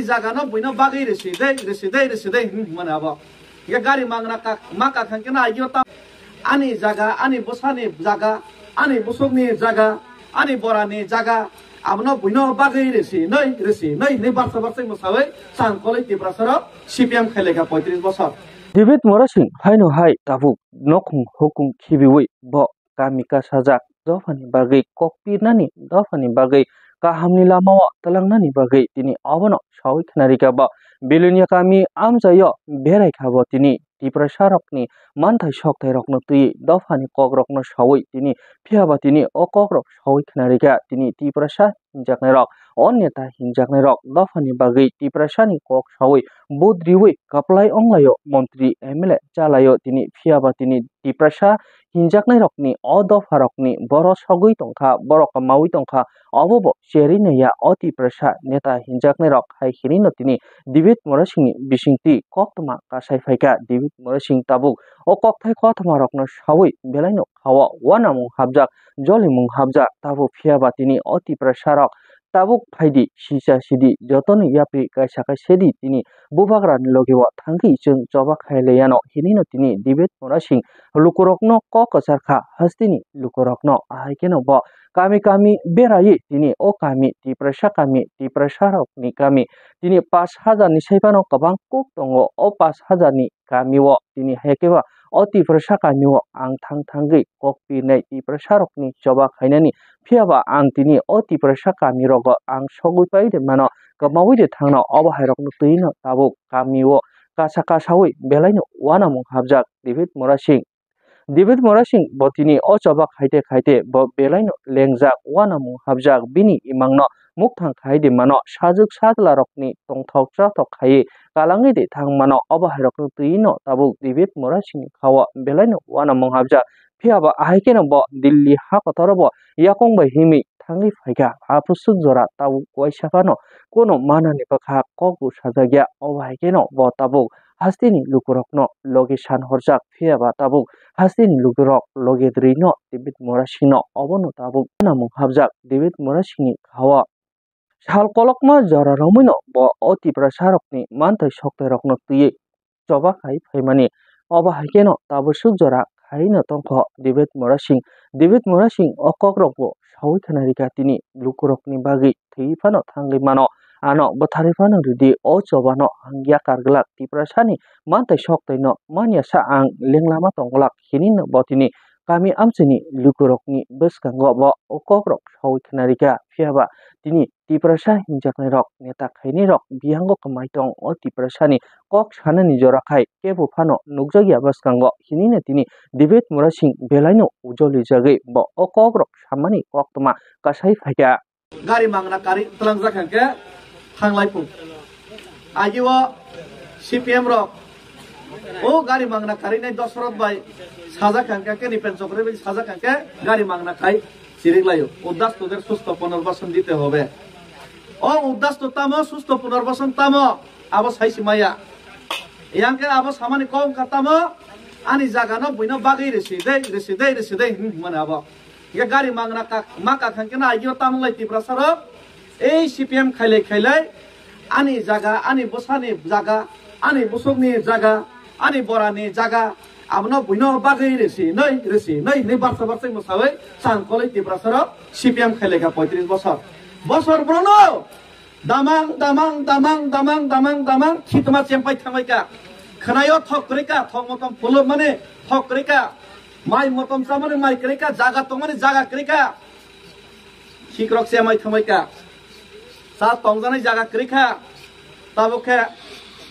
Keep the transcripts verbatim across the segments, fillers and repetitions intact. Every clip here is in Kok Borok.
Jaga no buino bagwi risi dei, risi dei, risi dei, hmm, mane abo. Hingke gari mangna kak, ma kak hingke na agio tam. Ani jaga, ani bwsani jaga, ani bwswkni jaga, ani borani jaga, abono buino bagwi risi noi, risi noi hinui barsa barsa mwsawi chang koloi Tiprasa rok C P M khaileka poitris bosor. David Murasing haino hai tabuk nokhung hukung khibiwi bo kami kasajak dophani bagwi kok pirnani, dophani bagwi kahamni lamao twlangnani bagwi tini obono sawi khwnarikha bo. Belonia kami amchaio beraikha bo tini Tiprasa rokni manthai sokthai rokno twi dophani kok rokno sawi tini, phiya ba tini o kok rok sawi khwnarikha tini Tiprasa hinjaknai rok, o neta hinjaknai rok dophani bagwi Tiprasani kok sawi vote riwi kwplai onglaio, montri M L A chalaio tini, phiya ba tini Tiprasa hinjaknai rokni o dopha rokni borok sogwi tongkha, borok kwmawi tongkha, obo bo cherwi naiya o Tiprasa neta hinjaknai rok hai hinwi no tini David Murasingni bisingtwi koktwma kasai phaikha. David Murasing tabuk o kokthai kothoma rokno sawi belaino khao uanamung hapjak, jolimung hapjak, tabuk phiya ba tini o Tiprasa rok tabuk phaidi, sisa sidi, jotoni yapri kaisa kaisa di tini bubagrani logi o thangwi chwng choba khai laiano hinwi no tini David Murasing lukurokno kok kwchar kha, hasteni lukurokno ahai kheno bo kami kami beraiwi tini o kami Tiprasa kami, Tiprasa rokni kami tini pash hajar ni sai phano kwbang kuk tongo. O pash hajar ni kami o tini hai khe ba o Tiprasa kami o ang thang thangwi kok pirnai Tiprasa rokni choba khainani, phiya ba ang tini o Tiprasa kami rogo ang sogwi pai de mano, kwmawi de thangno, obo hai rokno twi no tabuk kami o kasa kasawi belaino uanamung hapjak David Murasing. David Murasing bo tini o choba khaite khaite bo belaino lengjak, uanamung hapjak, bini imangno mukthang khai di mano, sajwk sajla rokni tongthok chathok khaiwi kalangwi de thang mano, obo hai rokno twi no tabuk David Murasingni khao belaino uanamung hapjak. Phiya ba ahai kheno bo Delhi ha kotor o bo yakung bai himwi thangwi phaikha. Aphuru swk jora tabuk uaisa phano kono manani bwkha kok bo sajakya, obo hai kheno bo tabuk hasteni lukurokno logi san horjak, phiya ba tabuk hasteni lukurok logi dwrwino David Murasingno obono tabuk uanamung hapjak David Murasingni khao. Sal kolokma jora romwino bo o Tiprasa rokni manthai sokthai rokno twiwi choba khai phaimani. Obo hai kheno tabuk swk jora khaino tongkho David Murasing. David Murasing o kok rok bo sawi khwnarikha tini lukurokni bagwi thwi phano thangwi mano. Ano bwtharwi phano ridi, o chobano ang yakar glak, Tiprasani manthai sokthai no manya sa ang lenglama tong glak hinwi no bo tini kami amchaini lukurokni bwskango bo o kok rok sawi khwnarikha. Phiya ba tini Tiprasa hinjaknai rok, neta khainai rok biyango kwmai tong o Tiprasani kok sanani jora khai kebo phano nukjakya bwskango hinwi no tini David Murasing belaino ujolijagwi bo o kok rok samani koktwma kasai phaikha. Gari mangna kari tlangjak hwnkhe thanglai phung. Agio C P M rok o gari mangna karinai Dosoroth bai sajak hwnkhe, khe Nipen Chokri bai sajak hwnkhe gari mangna kai chirik laio. Uddasto der susto punarbasan dite hobe. O uddasto tamo, susto punarbasan tamo, abo sai si maya. Yang khe abo samani kok wngkha tamo, ani jaga no buino bagwi risi dei, risi dei, risi dei, hmm, mane abo. Hingke gari mangna kak, ma kak hingke na agio tamung lai Tiprasa rok. Ei C P M khailai khailai, ani jaga, ani bwsani jaga, ani bwswkni jaga, ani borani jaga, abono buino bagwi risi noi, risi noi hinui barsa barsa mwsawi chang koloi Tiprasa rok C P M khailai kha poitris bosor. Bosor brono damang, damang, damang, damang, damang, damang, khitma chempai thangbai kha. Khwnaio thok kwrwi kha, thok motom phulo mani thok kwrwi kha. Mai motom chamani mai kwrwi kha, jaga tongmani jaga kwrwi kha. Khikrok se mai thangbai kha. Cha tongjanai jaga kwrwi kha. Tabuk khe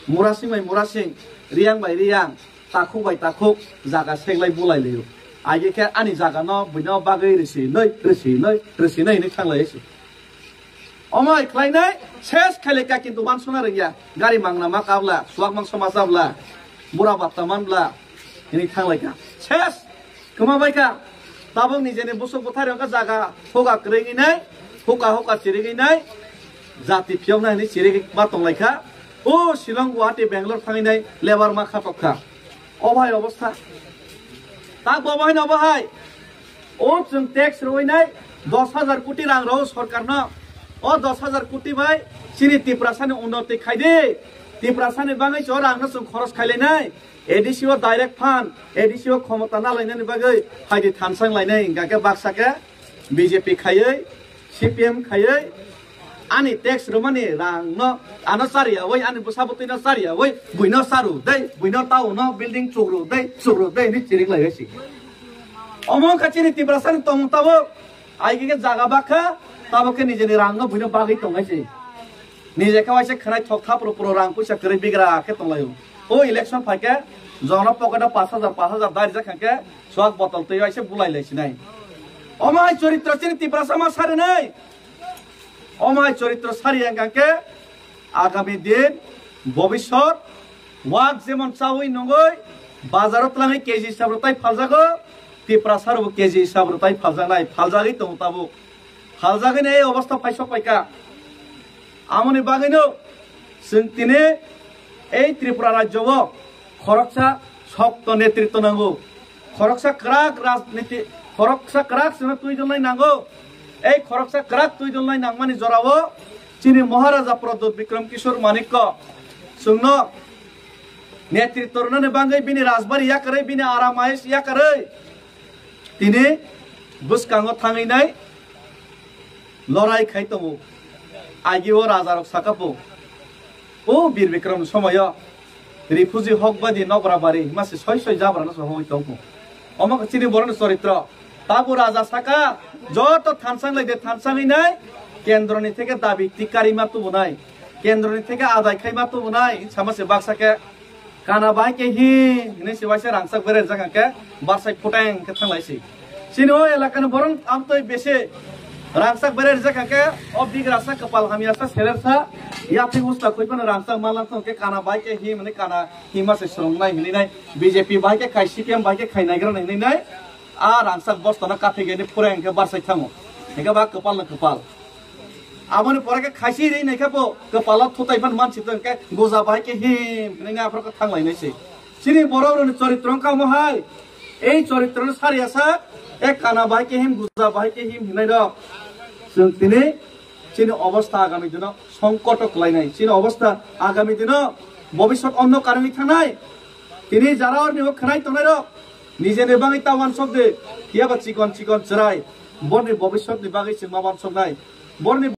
murasing bai murasing, riyang bai riyang, takhuk bai takhuk jaga seklai bulai laio. Age khe ani jaga no buino bagwi risi noi, risi noi, risi noi hinui thanglai se. Omai khlainai ses khailai kha, kintu mansuna rwngya. Gari mangna ma kabla, suak mangso ma chabla, bura batta manbla, hinui thanglai kha. Ses! Kwma bai kha. Tabuk nijeni busuk bwthari wngkha jaga huka kwrwngwi nai, huka huka chirigwi nai, jati phiyokna hinui chirigwi ma tonglai kha. O Shillong, Guwahati, Bangalore thangwi nai lebar ma khatok kha. O bhai obostha. Tak bo bahai no bahai. O chwng tax rwinai dos hajar koti rang rw sorkarno. O dos hajar koti bai chini Tiprasani unnoti khaidi. Tiprasani bagwi se o rangno chwng khoros khailainai. A D C o direct fund, A D C o khomota nalainani bagwi phaidi thansang lainai, hingkha khe baksa khe B J P khaiwi, C P M khaiwi, ani tax rwmani rangno ano chariyawi, ani bwsa bwtwino chariyawi, buino charu dei, buino tauno building chukru dei, chukru dei hinwi chirik laiwi si. Omo wngkha chini Tiprasani tongmung tabuk. Ai khe jaga bakha, tabuk khe nijeni rangno buino bagwi tongnai se. Nije khe waisa khwnai thok thapro pro rang puisa kwrwi bigra khe tonglaio. O election phai khe jongno pocket o pash hajar, pash hajar dari jak khe swak botol twi waisa bulai lai sinai. Omo hai choritro chini Tiprasa ma sarinai. Omo hai choritro sari yang khe agami din, bobisot, wak jemon chawi nungwi, bazaro twlangwi K G hisab rwtai phaljago, Tiprasa rokbo K G hisab rwtai phaljaknai, phaljagwi tongo tabuk. Phaljagwi nei obostha phaisok paikha. Amoni bagwino chwng tini ei Tripura rajyo o khoroksa sokto netritw nango. Khoroksa kwrak rajniti, khoroksa kwrak chwngno twi donlai nango. Ei khoroksa kwrak twi donlai nangmani jorao chini Maharaja Pradyut Bikram Kishore Manikko chwngno netritw rwnani bagwi bini rajbari yakarwi, bini aramais yakarwi tini bwskango thangwi nai lorai khai tongo. Agi o rajarok saka po, o Bir Bikram somoyo refugee hok badi nokra bari mase soi soi jabra no sohoi tongkho. Omo khe chini boroni choritro. Tabu raja saka, joto thansang lai de thansang hinai, kendroni theke dabi tikari ma tubunai, kendroni theke adai khai ma tubunai, sama se baksa khe kana bai khe hi, hinui se waisa rangchak berai jak khe, barsai phuteng khe thanglai si. Chini o elakani borok amtoi bese rangchak berai rijak kha khe, o bigrasa kwpal hamyasa selersa, yapri usta khui phano rangchak manlang thong khe kana bai khe him hinui kana hima se swrwngnai hinui nai, B J P bai khe khai, C P M bai khe khai naigra nai hinui nai, a rangchak bosto no kaphik hinui phureng khe barsai thango, hinkhe ba kwpal no kwpal. Aboni pore khe khaisi ri nai khe bo kwpalo thutai phano mansi tong khe goja bai khe him hinui nai aphuru khe thanglai nai se. Chini borok rokni choritro wngkha omo hai. Ei choritrono sariya sak, e kana bahai kehim, guja bahai kehim hinai rok. Chwng tini chini obostha agami dino songkoto kwlainai. Chini obostha agami dino bobisot onno karwi thangnai. Tini jara orni o khwnai tongnai rok. Nijeni bagwi ta wansok de, phiya ba chikon chikon chwrai. Borni bobisotni bagwi chwng ma wansoknai. Borni